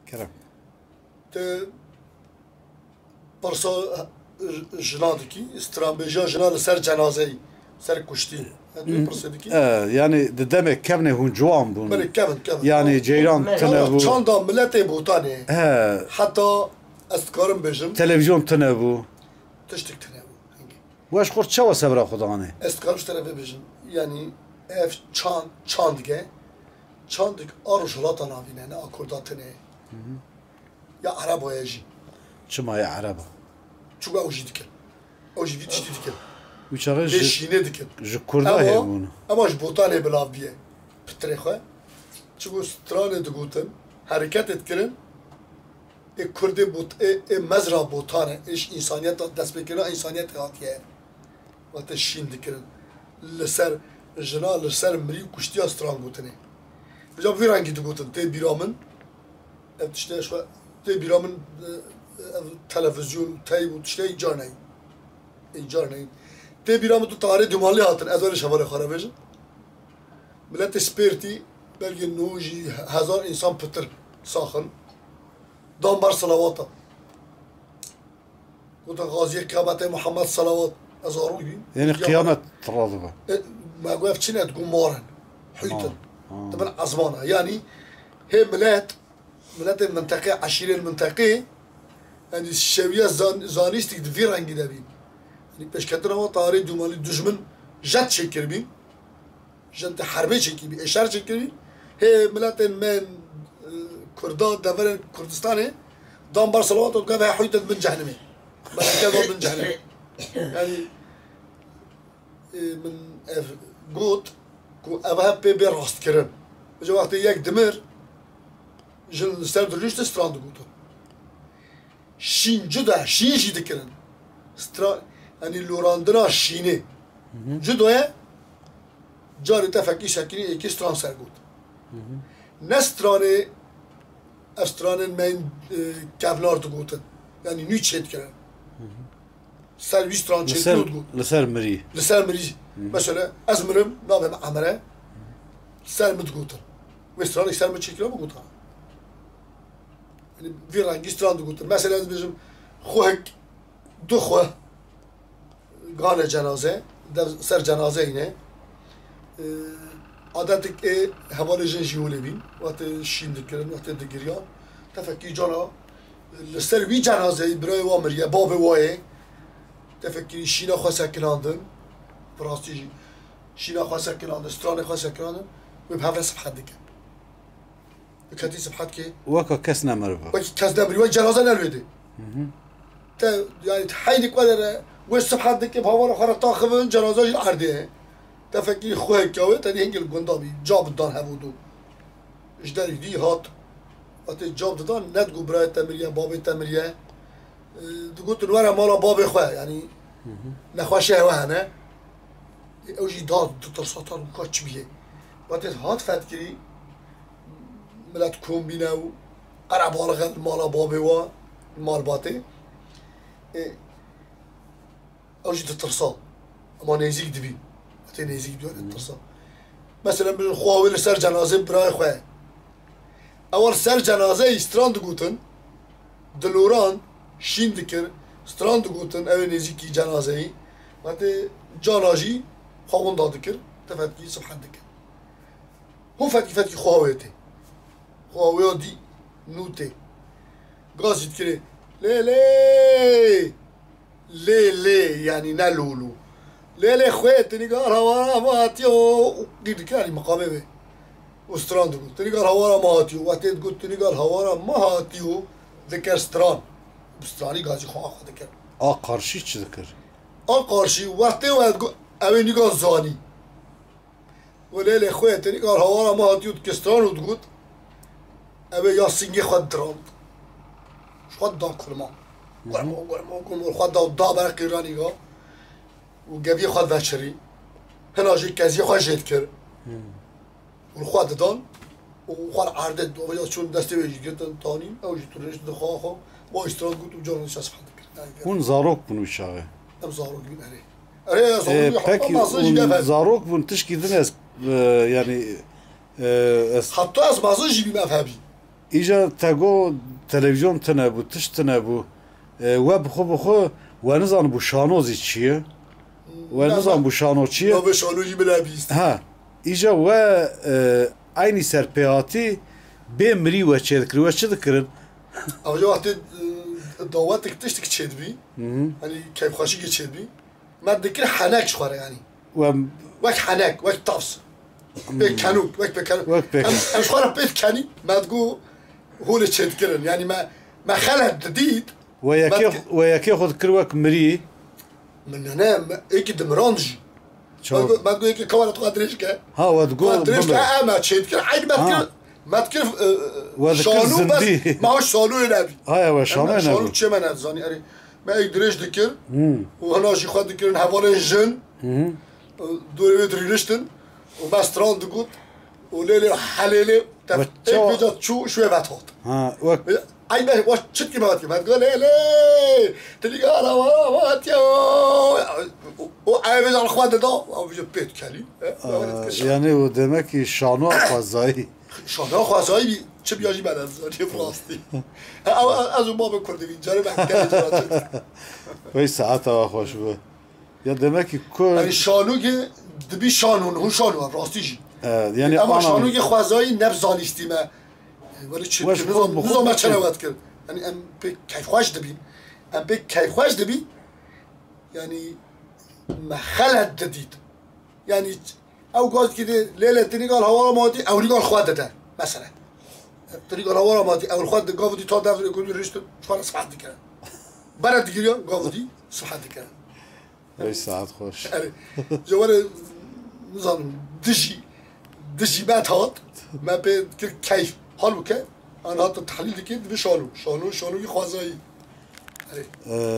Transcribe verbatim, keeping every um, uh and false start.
Kerem. Te pirsa jina dikî, stranbêjiya jina li ser cenazeyî, ser kuştî. Te pirsê dikî? E, yani di demê kevnê hûn ciwan bûn. Belê kevin, kevin. Yani ceyran tune bû. Çanda miletê botanê. He. Heta ez dikarim bêjim. Televizyon tune bû. Tiştik tune bû. Hingî. We ji xwe çawa sebra xwe dane? Ez dikarim ji te re vê bêjim. Yani ev çand, çandik e. Çandik a rojhilata navîn e, ne a kurda tune. Ya ereba ye jî. Çima ya ereba? Çunku ew jî dikin. Ew jî vî tiştî dikin. Wî çaxê ji, şînê dikin. Ji kurda hêbûn. Ema ji botanê bilav biye. Pitirê xwe. Çunku stranê digotin, hereketê dikirin. Ê kurdê bot, ê, ê mezra botane, ê ji însaniyeta destpêkirina însaniyetê hatiye. Wate şîn dikirin. Li ser jina, li ser mirî û kuştiya stran gotinê. Vêca bi vî rengî digotin, tê bîra min, ev tiştê ji xwe, tê bîra min, e, ev televizyon û teyb û tiştê îcar neyî. Îcar neyî. Tê bîra min tu tarê dûmanlî hatin, ez were ji hevalê xwe re bêjim. Miletê spêrtî, belkî nû jî hezar însan pitir saxin. Dan ber selawata. Gotin, Xaziyê qiyametê Muhammed selawat. Ez zarok bîm. Yani qiyamet radibe. E, me got ev çi ne? Digot mar in. Hûyt in. Dibin ezmana. Yani hê milet, miletê minteqê, eşîrên minteqê, yani şewiya zan, zanîstîk di vî rengî de bîn. Yani pêşketina wan tarê dûmanî dijmin jet çêkiribîn. Jin te herbê çêkî bî, ê şer çêkirî. Hê miletên me, e, Kurda, deverên Kurdistanê, dan ber selawat û gave hûyt bin cehnimê. Meleke bin cehnimê. Yani, e, min ev got ku ev hep pê bê rastkirin. Ji wextê yek dimir, jin li ser dirûştin stran digotin. Şîn cuda, şîn jî dikirin. Stra, yani lorandina şînê. Cuda ye, carê te fekî sekinî êkî stran ser got. Ne stranê, ev stranên me yên, e, kevnar digotin. Yani nû çê dikirin. Ser wî stran çê digot. Li ser mirî. Li ser mirî. Mesela ez mirim, navê min Emre. Ser min digotin. Wê stranê ser min çêkira bigota. Yani vî rengî stran digotin. Mesela ez bêjim, xwehik, du xwe, gane cenaze, dev ser cenaze îne. E, adetik ê hevalê jin jî holê bîn. Wextê şîn dikirin, wextê digiriyan. Tefekî cana, li ser wî cenazeyî birayê wa miriye, babê wa yê. Tefekî şîna xwe sekinandin. Bi rastî jî şîna xwe sekinandin, stranê xwe sekinandin. Wê bi hev re sibhet dikin. Bi ketî sibhet kê. Weka kes nemiriba. Wekî kes nemirî, wek cenaze nelwêdê. Te, yani, te heynik were re, wê sibhet dike, bi hawara xwe re taxivin, cenaze jî erdê ye. Te fekirî xwe hekya wê, te dî hingil gunda bî, ca bidan hev û do. Ji derî dî hat, hatê ca bidan, ne digo birayê te miriye, babê te miriye. E, digotin were mala babê xwe, yani, nexweşê hewe hene. Ew jî da ditirsa, ta ka çi bîye. Wate hat fetkirî, milet kom bîne û qerebalixe li mala babê wa, li malbatê. E, ew jî ditirsa. Ema nêzîk dibî. Wate nêzîk dibî, wate ditirsa. Mesela, min xwe wê li ser cenazê birayê xwe. Ew li ser cenazeyî stran digotin, diloran, şîn dikir, stran digotin, ew ê nêzîkî cenazeyî. Wate cana jî xwe winda dikir, te fetkî sibhet dikir. Hûn fetkî fetkî xwe wê tê. Xwe wê dî nû tê. Gaz jî dikirê. Lê lê! Lê lê, yani ne lû lû. Lê lê xwê, tinî gar hawara me hatiye û qîr dikir, yani meqamê wê. Û stran digot. Tinî gar hawara me hatiye. Wextê digot, tinî gar hawara me hatiye, dikir stran. Bi stranî gazî xwe axa dikir. A qarşî çi dikir? A qarşî, wextê we digot, ew ê nîgar zanî. Û lê lê xwe tenî kar hawara me hatiyo dike stran û digot, ew ê ya singê xwe dirand. Ji xwe da kurma. Kurma, kurma, kurma. Xwe da, da ber qîranî ga. Û geviyê xwe veçirî. Hina jî keziyê xwe jê dikir. Û xwe didan. Û xwe li erdê, ya çûn destê wê jî girtin, tanîn. Ew jî tu rêş dixwa xwe. Bo stran got û canan şes xwe dikir. Hûn zarok bûn wî çaxê? Em zarok bîn, erê. Erê, ez Ee, peki, hûn zarok bûn, tişkî din ez, e, yani, e, ez Hatta ez mezin jî bîm ev hebî. Îca te got televîzyon tune bû, tişt tune bû. E, we bi xwe bi xwe we nizanibû şano zî çi ye? We nizanibû şano çi ye? Navê şano jî min nebîst. Ha, îca we, e, eynî serpêhatî bê mirî we çêdikir. We çi dikirin? Ew jî wextê, e, dawetik tiştik çêdibî. Hı hı. Hani keyfxweşîkê çêdibî. Me dikir henek ji xwe re, yanî. Wek henek, wek tavs. Pê kenûk, wek pê kenûk. Wek pê kenûk. Em, em ji xwe re pê dikenî, me digo holê çêdikirin. Yanî me, me xelet didît. We yekê, me dikir- we yekê xwe dikir wek mirî. Min ne, ne, me êkî dimirand jî. Çawa? Me digo, me digo êkê kewara tu dirêj ke. Ha, we digo dirêj ke, bimire. Em me çêdikir, eynî me dikir. Ha. Me dikir, e, we dikir şanû, zindî. Bes me şanûyê nebî. Haya, we şanûyê nebî. Şanû çê me nedizanî. Erê, me êk dirêj dikir. Hmm. Û hina jî xwe dikirin hevalên jin. Hı hı. Dorê wê dirîniştin. Û me stran digot. Û lê lê helê lê. Tef-, êk vêca çû şûyê vet hat. Ha, wek. Ay be, wa çit ki vet ki. Vet ki lê lê. Tilîga ara wa, wa, tiya. O, o, ay vêca xwe dida. Ew vêca pêt kelî. E, ew vêca dikir şanû. Yani o demek ki şanû xwezayî. Şana xwezayî bî, çi biya jî me ne zanî, bi rastî. Ew, ew, ez û bavê Kurdî bîn, carê me gelê cara çi. Wey saeta we xweş bi. Ya demek ki Kurd. Yani şanûgê dibî şanûn, hûn şanû, rastî jî. Evet, yani ama ana şanûgê xwezayî ne bi zanîstî me. Wele çi, weş nizam, bi xwe nizam me çene wet kir. Yani em pê keyfxweş dibîn. Em pê keyfxweş dibîn. Yani me xelet didît. Yani ew gaz dikê lê lê tu nîgal hawara matî, ew nîgal xwe dide. Mesela. Tu nîgal hawara matî, ew xwe di gav dî ta dev rê gulî riştin, çar saet dikire. Bere digiriya, gav dî saet dikire. Ey saet xweş. Yani, ji were, nizanim, dijî, dijî me hat, me pê kir keyf. Halbuki, an hat tehlîl dikir, dibi şanû. Şanû, şanû xwezayî. Yani,